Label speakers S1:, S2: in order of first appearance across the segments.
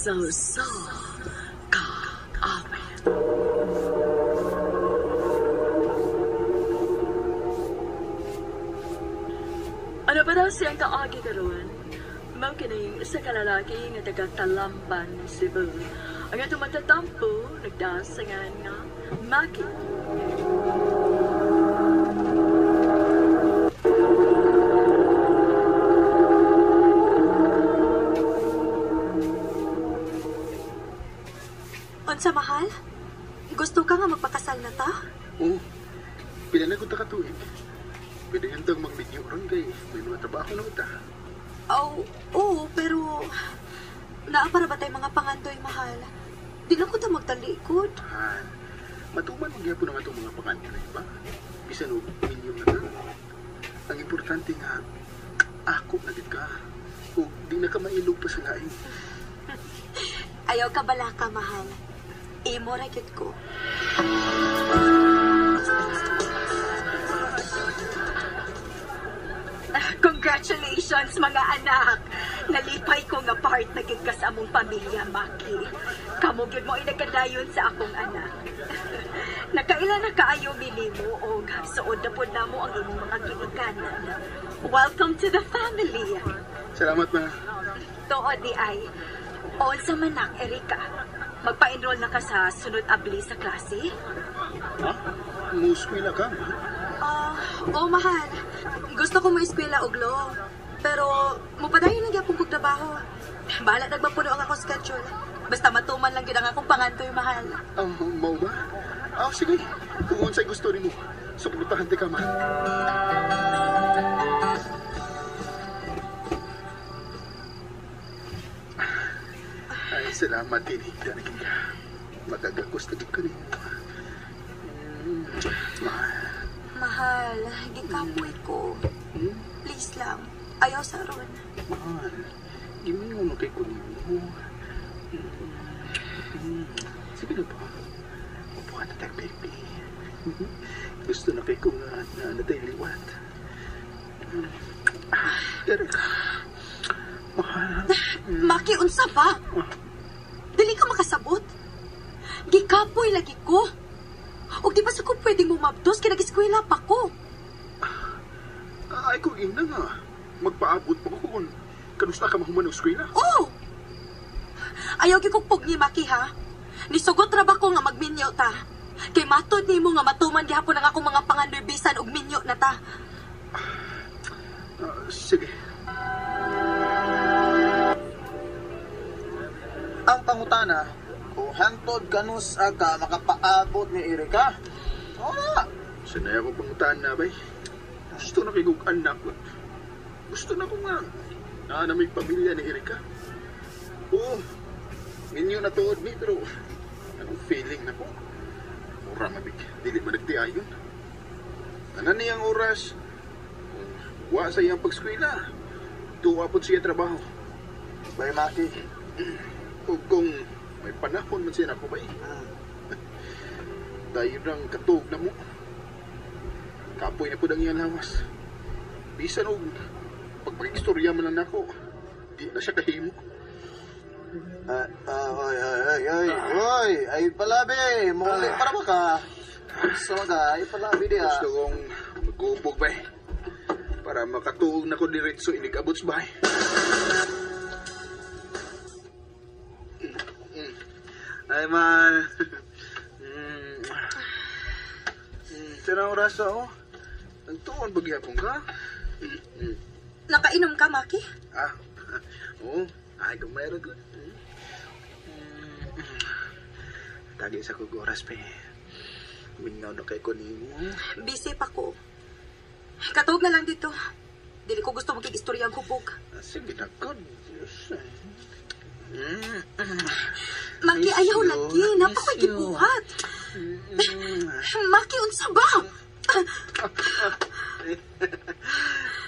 S1: Sa usa ka awit. Ano pa daw siyang kaagi karon? Mao kining isa ka lalaki nga taga Talamban, Cebu. Ang atong matatampo nagdasangan nga Maki.
S2: Unsa mahal? Gusto ka nga magpakasal na ta?
S3: Oo. Pila na ko ta ka tuig. Pwede hantang magminyo ron kay may mga trabaho na ta.
S2: Oh, oo, pero naa para ba tay mga pangandoy mahal? Di lang ko ta magtalikod.
S3: Han, matuman magyapon ang atong mga pangandoy ba? Bisan og minyo na ta. Ang importante nga ako na gid ka. Ug di na ka mailog pa sa lain.
S2: Ayaw ka balaka mahal. Imo ra gyud ko.
S4: Congratulations mga anak. Nalipay ko nga part na gid ka sa among pamilya, Maki. Kamo gyud mo nagkadayon sa akong anak. Nakaila na kaayo minimo og suod na pod namo ang imong mga ginikanan. Welcome to the family.
S3: Salamat ma.
S4: Tuod di ay. Unsa man nak, Erika? Magpa-enroll na ka sa sunod abli sa klase?
S3: Ha? Mo-eskwela ka, ma?
S2: Oh, mahal. Gusto ko mo-eskwela og law. Pero mupadayon lang gyapon kog trabaho. Bahala nagmapuno ang akong schedule. Basta matuman lang gyud ang akong pangandoy, mahal.
S3: Mao ba? Sige. Kung unsay gusto nimo, suportahan ti ka, mahal. Ay, salamat, tinigda na ka. Magagakos na ka nimo. Mahal.
S2: Mahal, gikapoy ko. Please lang, ayaw sa ron.
S3: Mahal, gimingon na kay ko nimo. Sige na ba? Upuan na tayo, baby. Gusto na kay ko nga na natay liwat. Erika, mahal.
S2: Maki, unsa ba? Dili ka makasabot. Gikapoy lagi ko. Og di ba sa ko pwedeng mumabdos kay nag-eskwela pa ko?
S3: Ay, kung ina nga. Magpaabot pa ko kung kanusta ka mahuman og eskwela.
S2: Oo! Ayaw gyud kog pugni, Maki, ha? Nisugot ra ba ko nga magminyo ta? Kay matod nimo nga matuman gihapon ang akong mga pangandoy bisan og minyo na ta.
S3: Sige.
S5: Ang pangutana, kung hantod kanus aga makapaabot ni Erika. Oo na.
S3: Sanay ako pangutana, bay. Gusto na kay kong anak. Gusto na ko nga na may pamilya ni Erika. Oo, minyo na tuod ni, pero anong feeling na ko? Mura mabig, dili man nagtiayon. Tanan niyang oras, kung wa sa iyang pag-eskwela, tuwa po siya trabaho.
S5: Bay, Maki.
S3: O kung may panahon man siya na ko, bay. Tayo nang katuog na mo. Kapoy na po ang iyang lawas. Bisan og pagpag-istorya man lang nako, di na siya kahimo.
S5: Oy, oy, oy, oy, oy, ay palabi, muli para ba ka? Gusto ka, ay palabi diya.
S3: Gusto kong magubog ba eh. Para makatuog na ko diretso inig-abot sa bahay. Ay, mahal. Saan oras oh? Nagtuon ba gyapon ka?
S2: Nakainom ka, Maki?
S3: Oo. Ay, kung mayroon ko. Tagi sa kog oras, pe. Mingaw na kay ko nimo.
S2: Busy pa ko. Katuog na lang dito. Dili ko gusto magkig-istorya ang hubog.
S3: Sige na ko. Diyos.
S2: Maki,
S3: Miss
S2: ayaw
S3: you.
S2: lagi. Napakoy
S3: Miss you.
S2: gibuhat. Maki, unsa ba?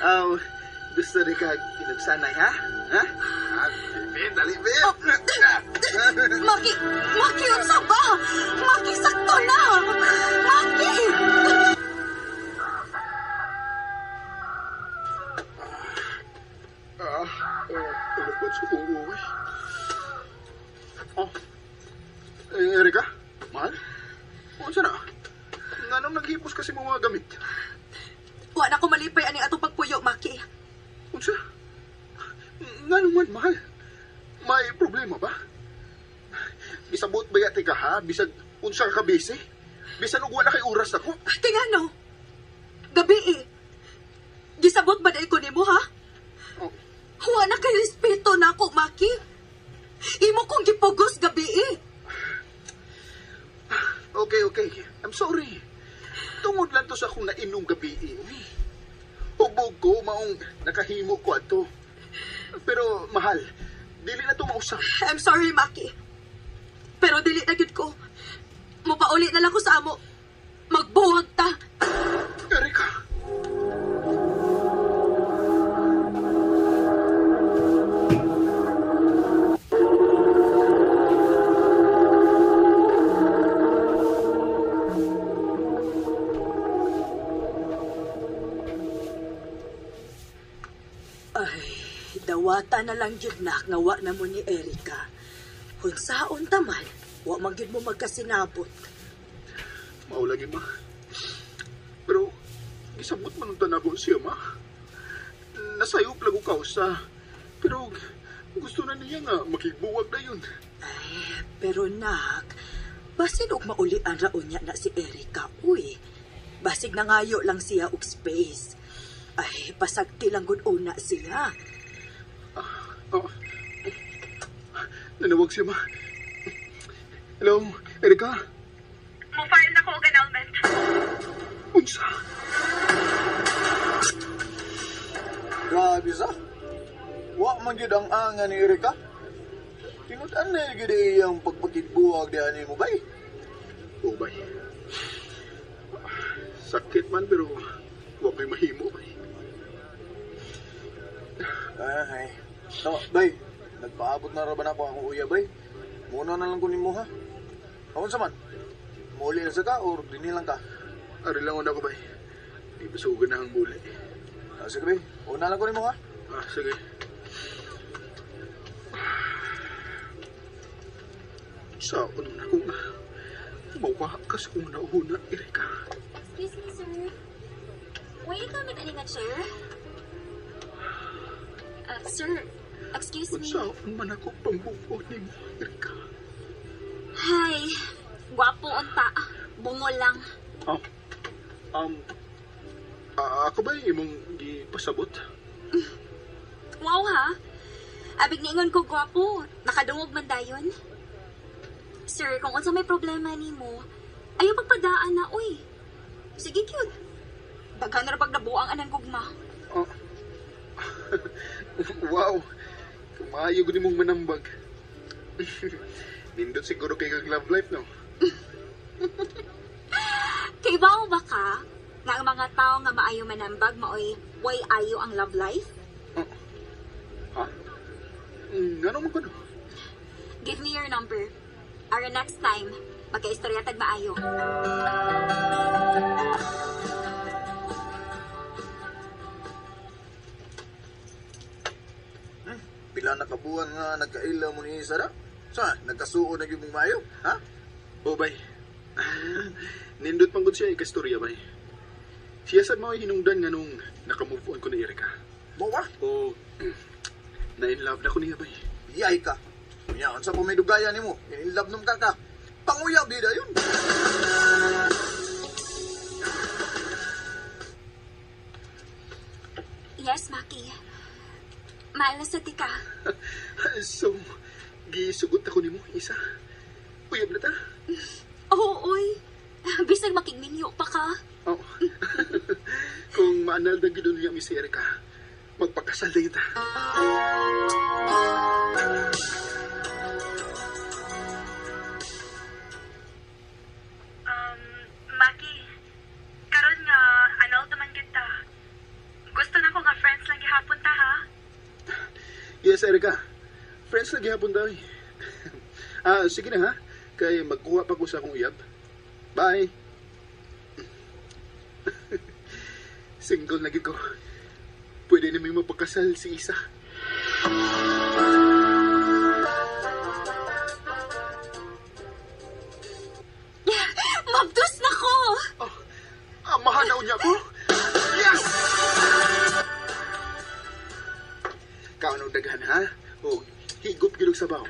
S3: Aw, gusto rin ka inugsanay, ha? Ha? Baby, dali, babe.
S2: Maki, Maki, unsa ba? Maki, sakto na. Maki!
S3: Ano ba sa kong uwi? Naghipos kasi mga gamit.
S2: Wa na ko malipay ani atong pagpuyo, Maki.
S3: Unsa? Nga naman, mahal. May problema ba? Bisabot ba yate ka, ha? Bisag unsa ka busy? Bisan og wala kay oras nako.
S2: Kaya ngano? Gabi eh. Gisabot ba dahil ko nimo, ha?
S3: Oh.
S2: Wa na kay respeto na ako, Maki. Imo kong gipugos gabi eh.
S3: Okay, okay. I'm sorry. Tungod lang to sa akong nainom gabi eh. Hubog ko, maong nakahimo ko ato. Pero, mahal, dili na to mausap.
S2: I'm sorry, Maki. Pero dili na gyud ko. Mupauli na lang ko sa amo. Magbuwag ta.
S3: Erika!
S4: Ay, dawata na lang gyud na nga wa na mo ni Erika. Hunsaon ta man, wa man gyud mo magkasinabot.
S3: Mao lagi, ma. Pero, gisabot man ang tanago siya, ma. Nasayop lang ko kausa. Pero, gusto na niya nga makigbuwag na yun.
S4: Ay, pero nak, basin og maulian raon niya na si Erika, uy. Basig nangayo lang siya og space. Ay, pasagti lang gud una siya.
S3: Oh. Nanawag siya, ma. Hello, Erika?
S2: Mo-file na ko og annulment.
S3: Unsa?
S5: Grabe sa. Wa man gyud ang anga ni Erika. Tinud-an na gyud iyang pagpakigbuwag di ani mo bay.
S3: Oo, bay. Sakit man pero wa ko'y mahimo, bay.
S5: Ay. So, bay, nagpaabot na ra ba na ako akong uya, bay? Muna na lang ko nimo ha. Aon sa man? Muli na sa ka or dinhi lang ka?
S3: Ari lang una ko, bay. Di basugan na ang muli.
S5: Ah, sige, bay. Una lang ko nimo ha.
S3: Ah, sige. Saon na kung mawaka ka sa kong nauna, Erika.
S6: Excuse me, sir. Why you come in nga chair? Sir, excuse me.
S3: Unsaon man ako pambuo nimo, Erika.
S6: Hi. Gwapo unta. Bungol lang.
S3: Oh. Ako ba imong gipasabot?
S6: Wow ha. Abig niingon ko gwapo. Nakadungog man dayon. Sir, kung unsa may problema nimo, ayaw pagpadaan na, uy. Sige, cute. Daghan ra pag nabuang anang gugma.
S3: Oh. Wow. Kumayo gud nimong manambag. Nindot siguro kay kag love life, no?
S6: Kay bawo ba ka nga ang mga tao nga maayo manambag maoy way ayo ang love life?
S3: Oh. Ha? Ngano man kuno?
S6: Give me your number. Aron next time, magkaistorya tag maayo.
S5: Pila na kabuan nga nagkaila mo ni Sara? Sa, nagkasuo na gyud mong maayo, ha?
S3: Oh, bay. Nindot man gud siya ikastorya, bay. Siya sad mao'y hinungdan nga nung naka-move on ko ni Erika.
S5: Mo ba?
S3: O, na-in love na ko niya, bay.
S5: Yay ka. Unya, unsa pa may dugaya nimo? In love nung ka ka. Panguyab di dayon.
S6: Yes, Maki. Maalas sa tika.
S3: So, gisugot ako nimo, Isa. Uyab na ta.
S6: Oo, oy. Bisag makigminyo pa ka.
S3: Oh. Kung maanal na gid niya mi si Erika, magpakasal na kita.
S2: Maki, karon nga annulled naman kita. Gusto na ko nga friends lang gihapon ta, ha?
S3: Yes, Erika. Friends lang gihapon daw. Ah, sige na ha. Kay magkuha pa ko sa akong uyab. Bye. Single na gid ko. Pwede na may mapakasal si Isa.
S6: Mabdos na ko!
S3: Oh, Mahal na unya ko? Yes! Kaon og daghan ha? O higop gyud og sabaw.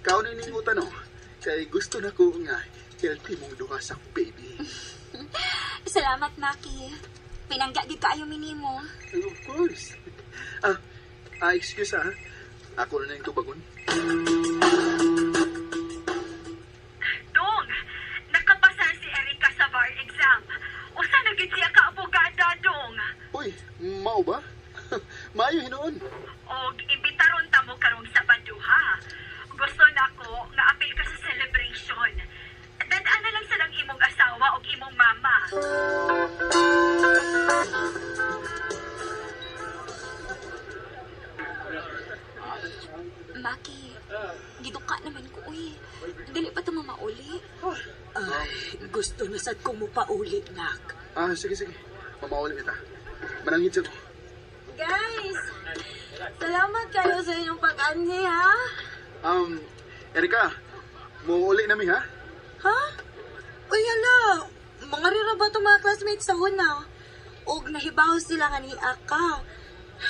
S3: Kaon na ning utan, no? Kay gusto na ko nga healthy mong duha sa baby.
S6: Salamat, Maki. Pinangga gid kaayo minimo.
S3: Of course. Excuse ha. Ako na yung tubagon.
S4: Dong, nakapasa si Erika sa bar exam. Usa na gid siya ka abogada, Dong.
S3: Uy, mao ba? Maayo hinuon.
S4: Og imbitaron ta mo karong Sabado, ha. Gusto nako nga apil ka sa celebration. Dadaan na lang silang imong asawa og imong mama.
S6: Maki, giduka naman ko, uy. Dili pa ta mamauli.
S4: Ay, gusto na sad kong mupaulit, nak.
S3: Sige, sige. Mamauli kita. Mananghid sa ko.
S2: Guys, salamat kayo sa inyong pag-anhi, ha?
S3: Erika, muuli nami, ha?
S2: Ha? Uy, hala. Mga rira ba itong mga classmates sa una? Og nahibaw sila nga ni Aka.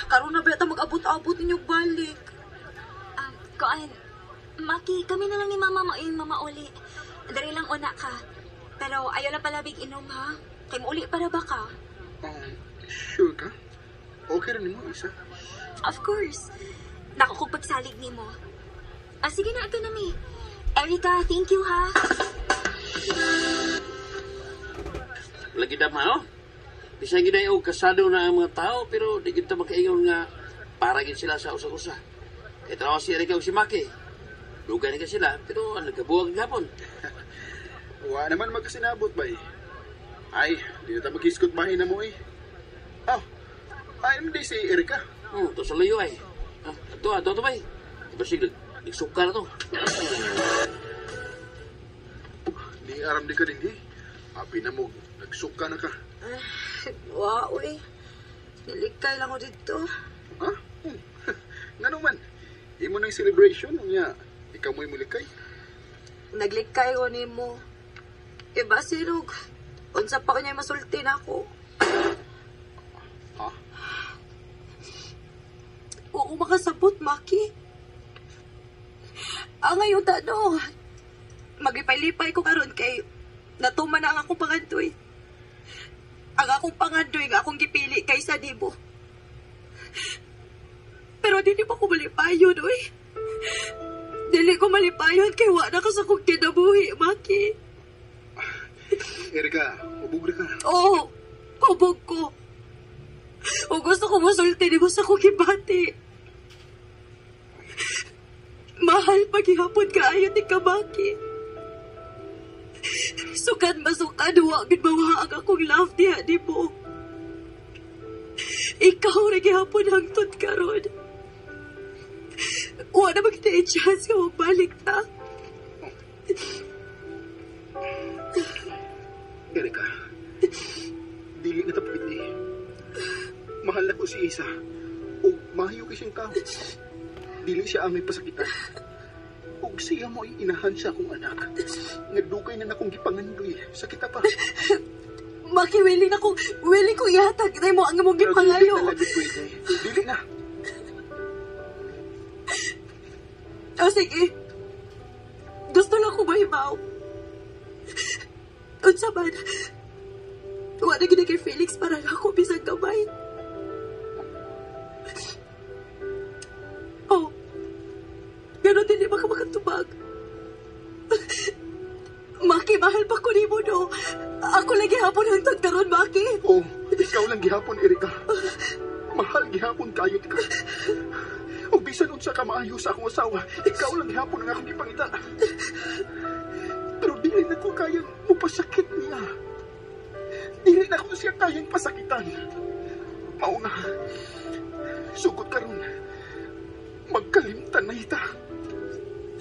S2: Karon na ba ito mag-abot-abot ninyong balik?
S6: Koan, Maki, kami na lang ni Mama mauyong mamauli. Dari lang una ka. Pero ayaw lang palabig inom, ha? Kay mauli para ba ka?
S3: Sure ka? Okay rin mo, Isa.
S6: Of course. Nako kong pagsalig ni mo. Sige na, ito na mi. Erika, thank you, ha?
S7: Lagi dama, no? Bisan gid ay og kasado na ang mga tao, pero di gid ta makaingon nga para gid sila sa usa-usa. Kay tanaw si Erika ug si Maki. Dugay na ka sila, pero ang nagkabuwag gihapon.
S3: Wa naman magkasinabot, bay. Ay, di na ta maghiskot bahin na mo, eh. Oh, ay, hindi si Erika.
S7: To sa luyo, ay. Ato, bay. Iba siya, nagsuka na to.
S3: Di aram di ka din, eh. Api na mo, nagsuka na ka.
S2: Wow, eh. Nilikay lang ko dito.
S3: Ha? Nga naman, imo na yung celebration, unya, ikaw mo'y mulikay.
S2: Naglikay ko ni mo. Iba silog. Unsa pa ko niya masulti na ako.
S3: Ha?
S2: Oo, makasabot, Maki. Ang ngayon, tano. Maglipay-lipay ko karon kay natuman na ang akong pangandoy. Ang akong pangandoy nga akong gipili kaysa nibo. Pero dili pa ko malipayon, uy. Dili ko malipayon kay wa na ka sa akong kinabuhi, Maki.
S3: Erika, hubog na ka.
S2: Oo, hubog ko. O gusto ko musulti ni mo sa akong gibati. Mahal paghihapon kaayo ni ka, Maki. Sukad masukad, wa gid mawa ang akong love diha ni mo. Ikaw ra gihapon hangtod karon. Wa na magita i-chance nga magbalik ta.
S3: Erika, dili na ta pwede. Mahal na ko si Isa. O mahayo kay siyang tao. Dili siya ang may pasakitan. Og siya mo ay inahan siya akong anak. Nga dugay na nakong gipangandoy. Sakit pa.
S2: Maki, willing ako. Willing ko ihatag na mo ang imong gipangayo.
S3: Dili na lagi pwede. Dili na.
S2: O sige. Gusto lang ko mahimaw. Unsa man. Wa na gid kay Felix para na ako bisag gamay. Oh. Pero dili ba ka makatubag? Maki, mahal pa ko nimo, no? Ako lang gihapon hangtod karon, Maki.
S3: Oh, ikaw lang gihapon, Erika. Mahal gihapon kayo ka. O bisan unsa ka maayo sa akong asawa, ikaw lang gihapon ang akong gipangita. Pero dili na ko kayang mupasakit niya. Dili na ko siya kayang pasakitan. Mao nga, sugod karon, magkalimtan na ita.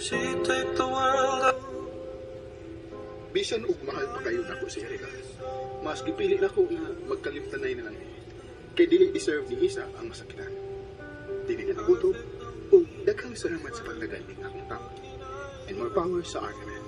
S8: She take the world.
S3: Bisan og mahal pa kayo nako si Erika, mas gipili nako nga magkalimtanay na lang. Kay dili deserve ni Isa ang masakitan. Dili na nagutob o daghang salamat sa pagtagal ning akong tao. And more power sa argument.